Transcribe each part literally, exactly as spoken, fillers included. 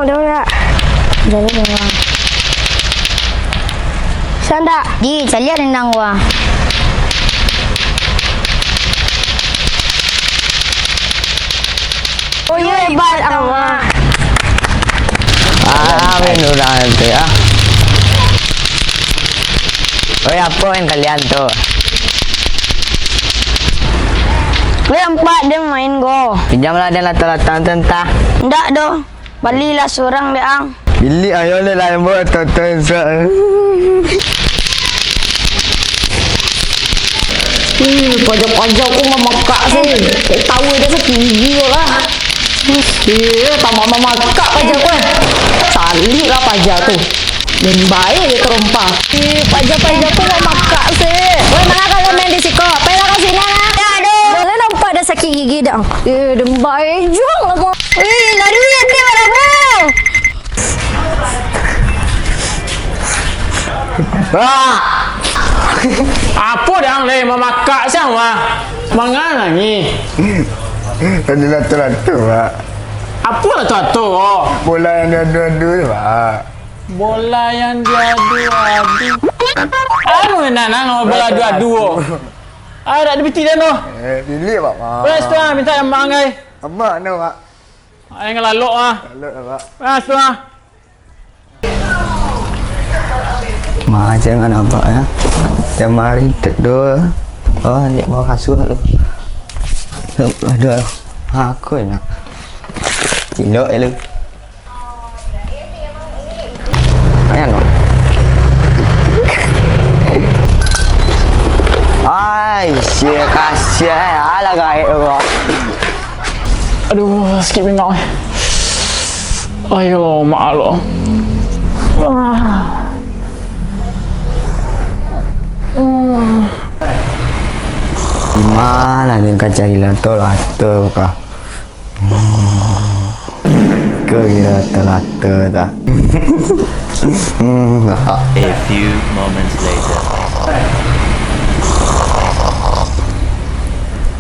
Ada ndak? Jadi memang. Bisa ndak? Di, caliak dendang gua. Oh, iyo, hebat, Ama. Ah, main urang tu, ah. Oi, apo main kalian tu? Oi, nampak den main go. Pinjamlah den lato-lato tu, entah. Ndak doh. Balilah surang dek ang. Bili ayo le lah, yang buat tonton sa. Ih, paja-paja ko mamakak se. Tahu dah sakik gigi ko lah. Ih, tamak mamakak paja ko, eh. Caliak lah paja tu. Jan bae jo tarompa. Ih, paja-paja ko mamakak se. Weh, manga kalian main di siko? Pailah ka sinan, ah. Aduh. Kalian nampak dah sakik gigi dah. Ih, jan bae juo lah, Bang. Wih, lari, ati, barabu. Ah! Apo dang, leh, mamakak siang, wah? Manganangi. Tadi lato-lato, Pak. Apo lato-lato, oh? Bola yang diadu-adu tu, Pak. Bola yang diadu-adu. Anu, nan, nan, oh, bola adu-adu, oh. Ah, dak dipiti dia, noh. Eh, bilik, Pak, Pak. Wes, tu, ah, minta yang mangai. Amak, no, Pak. Ai ngalalok ah. Lalok lah, Pak. Mas tu ah. Macam mana, Pak, ya? Tiap hari tidur. Oh, ni bawah kasur tu. Aduh. Aku nak. Cilok ya lu. Ayan, Pak. Ai, sia kasiah, eh. Alah gaek tu, Pak. Aduh, sakik pinggang, eh. Ayo, mak Allah. Ah. Hmm. Di mana ni ka cari lato-lato ka? Hmm. Kau kira lato-lato tak? Hmm. A few moments later.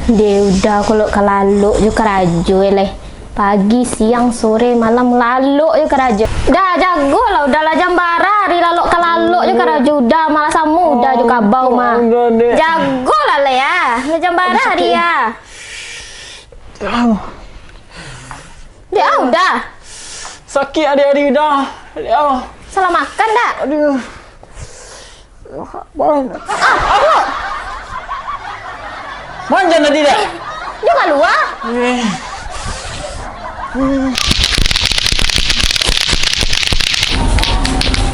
Deh, udah, kalau ka lalok jo karajo, eh, leh. Pagi, siang, sore, malam, lalok jo karajo. Dah, jago lah, udah lah, jan bara hari lalok ka lalok jo karajo. Udah, malah samo, udah jo kabau mah. Udah, Dek. Jago lah, leh, ya. Dah jan bara hari, ya. Aduh. Dek, ah, udah. Sakik ari-ari udah. Dek, ah. Salah makan dak? Aduh. Wah, bang. Ah, aduh. Manjan tadi dak? Dia kalua. Eh.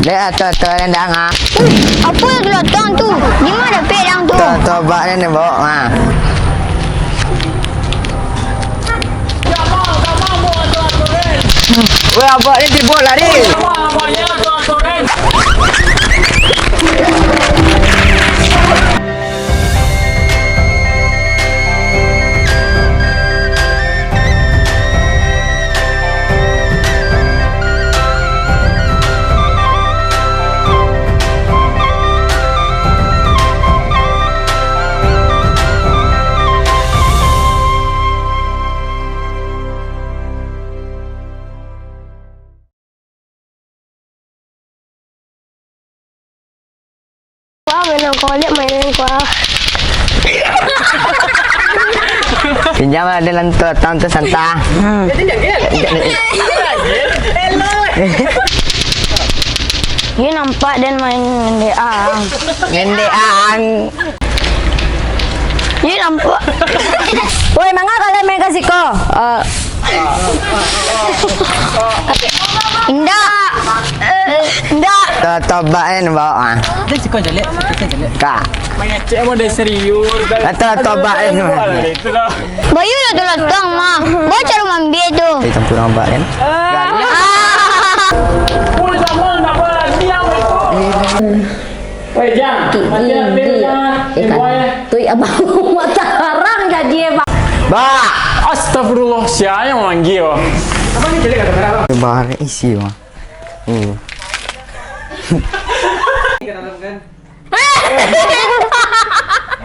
Dek, ato-ato rendang, ah. Wih, apo nan dilotong tu? Di ma dapek dang tu? Ato-ato abak ni, Bok, ah. Weh, abak ni tibo lari. Wah, mainan kolek, mainan kuah. Pinjam lah, ada lantu, tang tu santa. Hmm. Iyo nampak den main ngendek ah. Ngendek ah. Iyo nampak. Woi, manga kalian main ka siko? Eh, Indak. Indak. To-, tobaik kan, Bok, ah. Dia suka jelek, suka jelek. Kak. Mengecek model serius. Kata tobaik kan, Bok. Itu dah. Bayu lah tu lotong mah. Bawa cara mambia tu. Dia campur obat kan? Ah. Pun sama, nak apa lagi yang itu? Weh, Jang, tu, mati tu, nanti tu, Jang, eh, kan. Buai, eh. Tu, abang mata haram jadi, eh, Bang. Bah! Astagfirullah, siapa yang manggil? Abang ni jelek kata merah, Bang. Bah, isi, Bang. Hmm.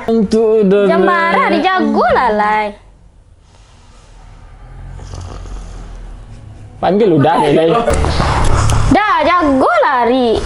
Untuk udah. Jambara dijago lah, lai. Panggil udah ni lai. Dah, jago lari.